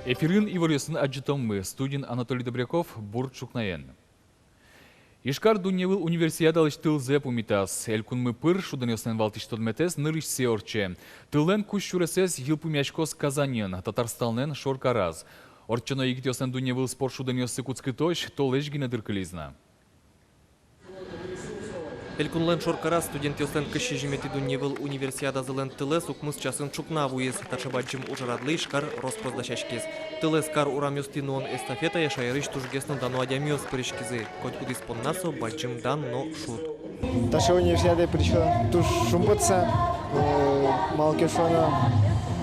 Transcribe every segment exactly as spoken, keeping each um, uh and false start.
Эфирын иворъёсын адӟытонмы, студиын Анатолий Добряков. Бур ӵукнаен. Ижкар дунневыл универсиадалэсь тылзэ пумитаз. Элькунмы пыр шудонъёслэн валтӥсь тодметэз нырысьсэ ортче. Тыллэн кузь сюресэз йылпумъяськоз Казаньын, Татарстанлэн шоркараз. Ортчоно егитъёслэн дунневыл спорт шудонъёссы кутскытозь толэзь гинэ дыр кылиз на. Элькунлэн шоркараз студентъёслэн кызь сизьыметӥ дунневыл универсиадазылэн тылэз укмыс часын ӵукна вуиз. Таӵе бадӟым ужрадлы Ижкар рос-прос дасяськиз. Тылэз кар урамъёстӥ нуон эстафетае шаерысь тужгес но дано адямиос пыриськизы. Котькудӥз понна со бадӟым дан но шуд. Таӵе универсиадае пырисько туж шумпотыса, э, малы ке шуоно,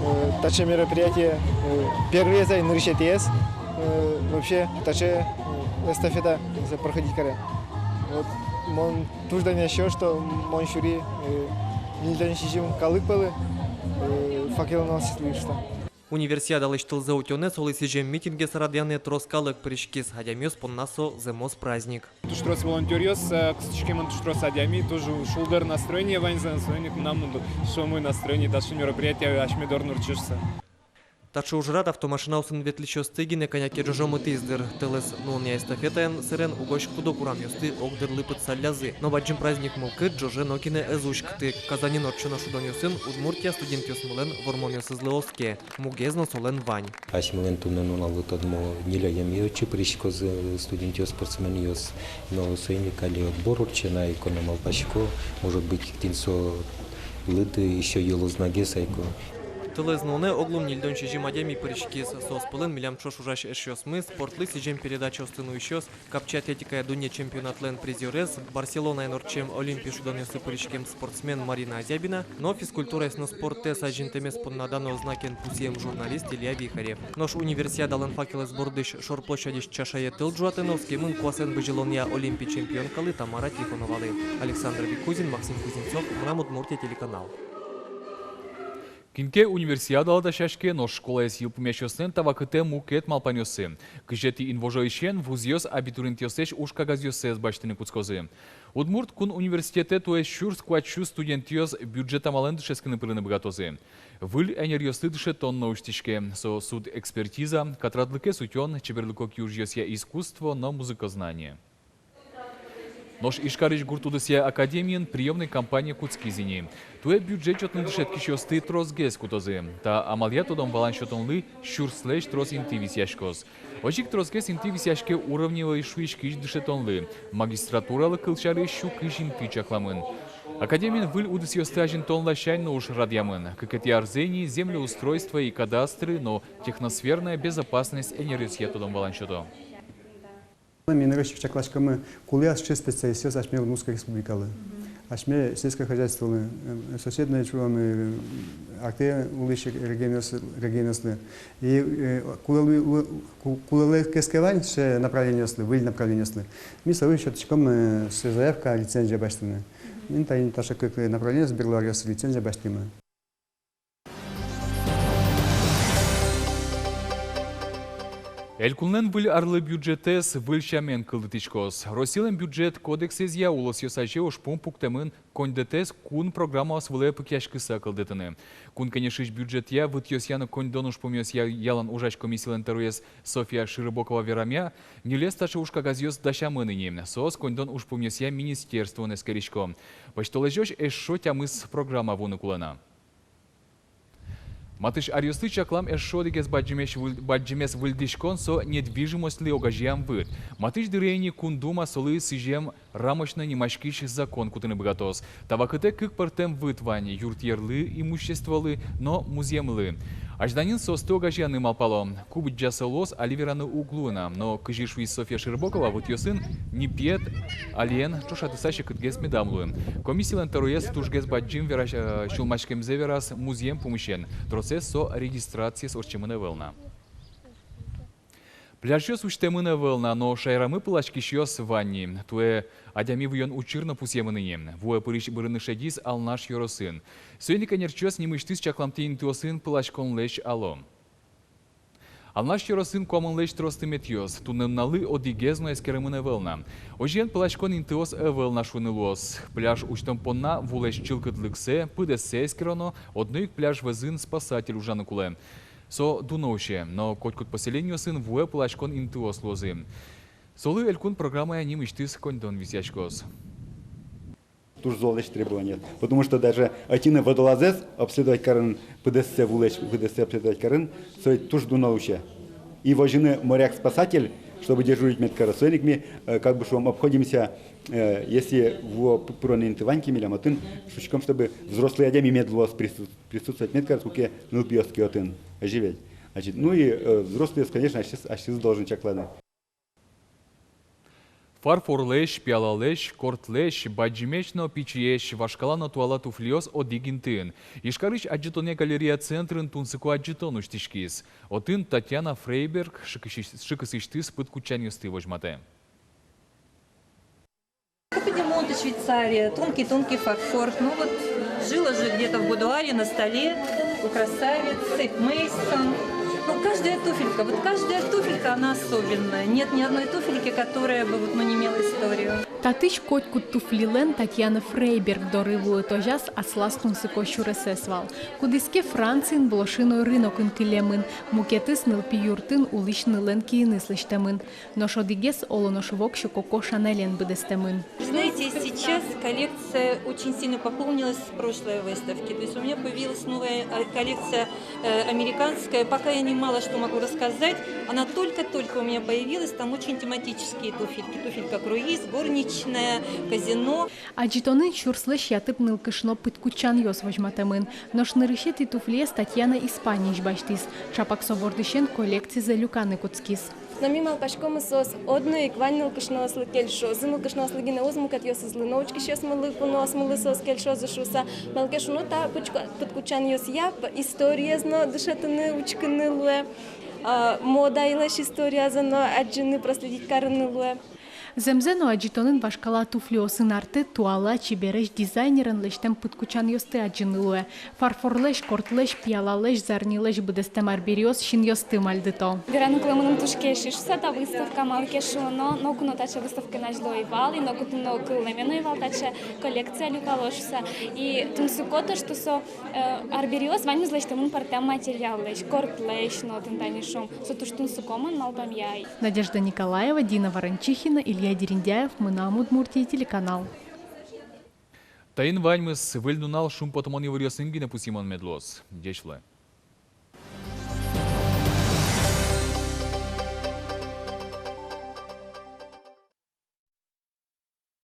э, таӵе мероприятие, э, первойзэ ай, нырысетӥез, э, вообще таӵе, э, эстафета проходить каре. Вот, мон туж данъясько, что мон сюри, э, ньыльдон сизьым калык пӧлы, э, факелоносецлы шуса. Универсиадалэсь тылзэ утёнэ, солы сӥзем митингез радъянэ трос калык пыриськиз. Адямиос понна со зэмос праздник. Туж трос волонтёръёс, э, кыстӥськемын туж трос адями, туж шулдыр настроение ваньзэ, настроение кунамын, шумой настроение, таӵе мероприятие асьме дорын ортчыса. Таӵе ужрад автомашинаосын ветлӥсьёсты гинэ кӧня ке ӝожомытӥз дыр. Тылэз нуонъя эстафетаен сэрен угось куд-ог урамъёсты огдырлы пытсаллязы. Но бадӟым праздник мылкыд ӝоже нокинэ ӧз уськыты. Казаньын ортчоно шудонъёсын Удмуртия студентъёсмылэн вормонъёсызлы оске. Мугез но солэн вань. Асьмелэн туннэ нуналлы тодмо ньыль адями отчы пыриськозы, студентъёс, спортсменъёс. Но соин ик али отбор ортче на ик, но малпасько, может быть, тӥни со лыд ещё йылоз на гес ай ке. Тылэз нуонэ оглом ньыльдон сизьым адями пыриськиз. Соос пӧлын милям ӵош ужась эшъёсмы, спортлы сӥзем передачаосты нуисьёс, капчи атлетикая дунне чемпионатлэн призёрез, Барселонаын ортчем Олимпи шудонъёсы пыриськем спортсмен Марина Азябина, но физкультураез но спортэз азинтэмез понна дано знакен пусъем журналист Илья Вихарев. Нош универсиадалэн факелэз бордысь шор площадьысь чашае тыл ӝуатыны оскемын куасэн бызьылонъя Олимпи чемпионкалы Тамара Тихоновалы. Александр Бекузин, Максим Кузнецов, «Мынам Удмуртие» телеканал. Кин ке универсиадалы дасяське, нош школаез йылпумъясьёслэн та вакытэ мукет малпанъёссы. Кызетӥ инвожоысен вузъёс абитуриентъёслэсь ужкагазъёссэс басьтыны кутскозы. Удмурт кун университетэ туэ сюрс куать сю студентъёс бюджет амалэн дышетскыны пырыны быгатозы. Выль ӧнеръёслы дышетон но усьтӥське. Со судэкспертиза, катрадлыкез утён, чеберлыко киужъёсъя искусство но музыкознание. Нош Ижкарысь гурт удысъя академиын приёмной кампания кутскиз ини. Туэ бюджет чотын дышетскисьёсты тросгес кутозы. Та амалъя тодон-валан сётонлы сюрслэсь трос инты висъяськоз. Озьы ик тросгес инты висъяське уровневой шуиськись дышетонлы. Магистратуралы, кылсярысь, сю кызь инты чакламын. Академиын выль удысъёсты азинтон ласянь но уж радъямын. Кыкетӥ арзэ ини землеустройство и кадастры но техносферная безопасность ӧнеръёсъя тодон-валан сёто. Ми нырысь ик чакласькомы, кулэ-а сыӵе специалистъёс асьме Удмуртской Республикалы. Асьме сельское хозяйстволы, э, соседней чулымы, э, артэ улӥсь регионъёс-, регионъёслы. И, э, кулэ лу-, лу-, ку-, кулэлыкез ке вань сыӵе направлениослы, выль направлениослы, ми солы сётӥськом, э, сыӵе заявка лицензия басьтыны. Ини тани таӵе кык направлениосы берло аръёсы лицензия басьтӥмы. Элькунлэн Выль арлы бюджетэз выль сямен кылдытӥськоз. Россилэн бюджет кодексэзъя улосъёс азе ужпум пуктэмын коньдэтэз кун программаос вылэ пыкъяськыса кылдытыны. Кун Кенешысь бюджетъя, вытъёсъя но коньдон ужпумъёсъя ялан ужась комиссилэн тӧроез Софья Широбокова верамъя, ньылез таӵе ужкагазъёс дасямын ини. Соос коньдон ужпумъёсъя министерствоын эскерисько. Пӧсьтолэзёзь эшшо тямыс программа вуыны кулэ на. Матысь аръёслы чаклам эшшо одӥгез бадӟымесь выль-, бадӟымез выльдӥськон — со недвижимостьлы огазеям выт. Матысь дыре ини Кун Дума солы сӥзем рамочной нимаськись закон кутыны быгатоз. Та вакытэ кык пӧртэм выт вань: юртъерлы имуществолы но музъемлы. Азьланьын соосты огазеяны малпало. Ку быдӟа со луоз, али вераны уг луы на. Но, кызьы шуиз Софья Широбокова, вытъёсын нипъет алиен ӵошатыса секытгес медам луы. Комиссилэн тӧроез тужгес бадӟым верась-, э, сюлмаськемзэ вераз музъем пумысен. Тросэз со регистрациез ортчемын ӧвӧл на. Пляжъёс усьтэмын ӧвӧл на, но шаерамы пыласькисьёс вань ни. Туэ адями выён учыр но пусъемын ини. Вуэ пырись бырыны шедиз Алнаш ёросын. Соин ик ӧнерчиос нимысьтыз чакламтэ интыосын пыласьконлэсь ало. Алнаш ёросын куамынлэсь трос тыметъёс, туннэ нуналлы одӥгез но эскеремын ӧвӧл на. Озьыен, пыласькон интыос ӧвӧл на шуыны луоз. Пляж усьтон понна вулэсь чылкытлыксэ, пыдэссэ эскероно, одно ик пляж вӧзын спасатель ужаны кулэ. Со дуно усе, но котькуд поселениосын вуэ пыласькон интыос луозы. Солы элькун программая нимысьтыз коньдон висъяськоз. Туж золэсь требование. Потому что даже ӧтьыны водолазэз обследовать карыны, пыдэссэ вулэсь, пыдэссэ обследовать карыны, со ведь туж дуно усе. И возьыны моряк-спасатель, чтобы дежурить мед кароз. Соин ик ми, э, как бы шуом, обходимся, э, если вуэ п-, пыроно инты вань ке милям, отын шуиськом, чтобы взрослый адями мед луоз прису-, присутствовать мед кароз, куке нылпиос ке отын. Озьы ведь. Значит, ну и, э, взрослый, конечно, асьсэз, асьсэз должен чакланы. Фарфорлэсь, пиалалэсь, кортлэсь, бадӟымесь но пичиесь, вашкала но туала туфлиос одӥг интыын. Ижкарысь адӟытонъя галерея центрын тунсыко адӟытон усьтӥськиз. Отын Татьяна Фрейберг шыкысысь-, шыкысысьтыз пыдкутчанъёсты возьматэ. Каподимонте, Швейцария, тонкий-тонкий фарфор. Ну вот, жила же где-то в будуаре, на столе у красавиц, Сет Мейсон. Ну, каждая туфелька, вот каждая туфелька, она особенная. Нет ни одной туфельки, которая бы вот, ну, не имела историю. Татысь котькуд туфлилэн Татьяна Фрейберг доры вуытозяз аслаз тунсыко сюресэз вал. Кудӥз ке Франциын блошиной рынокын кылемын, мукетыз нылпи юртын улӥсь нылэн киыныз лэсьтэмын. Нош одӥгез оло нош воксё Коко Шанелен быдэстэмын. Знаете, сейчас коллекция очень сильно пополнилась с прошлой выставки. То есть у меня появилась новая, э, коллекция, э, американская. Пока я не мало что могу рассказать. Она только-только у меня появилась. Там очень тематические туфельки. Туфелька круиз, горничная, казино. Адӟытонын сюрслэсь ятыр нылкышно пыдкутчанъёс возьматэмын. Нош нырысетӥ туфлиез Татьяна Испаниысь басьтӥз. Чапак со бордысен коллекцизэ люканы кутскиз. Но ми малпаськомы, соос одно ик вань нылкышноослы кельшозы, нылкышноослы гинэ уз, мукетъёсызлы но, учкисьёсмылы, куноосмылы соос кельшозы шуыса. Малы ке шуоно, та пыдку-, пыдкутчанъёсъя п-, историез но дышетыны, учкыны луэ, а, модаелэсь историязэ но адӟыны, проследить карыны луэ. Зэмзэ но, адӟытонын вашкала туфлиосын артэ туала, чебересь дизайнерен лэсьтэм пыдкутчанъёсты адӟыны луэ. Фарфорлэсь, кортлэсь, пиалалэсь, зарнилэсь быдэстэм арбериос синъёсты мальдыто. Вераны кулэ, мыным туж кельшиз шуыса та выставка, малы ке шуоно, ноку но таӵе выставкаын азьло ӧй вал, и нокытын но кыллэме но ӧй вал таӵе коллекция люкало шуыса. И тунсыко то, что со, э, арбериос ваньмыз лэсьтэмын пӧртэм материаллэсь, кортлэсь но, тӥни тани шуом. Со туж тунсыко, мон малпамъя. Надежда Николаева, Дина Ворончихина, Илья Дерендяев, «Мынам Удмуртие» телеканал. Таин ваньмыз. Выль нунал шумпотымон иворъёсын гинэ пусйымон мед луоз. Ӟеч луэ.